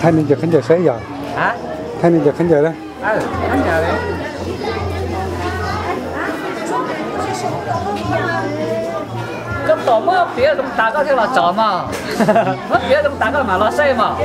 Thaij me ntsis khaub ncaws saib yog. Thaij me ntsis khaub ncaws la. Koj tom muab piav zoo tas koj thiaj los tsom mog. Muab piav zoo tas koj mam los saib mog.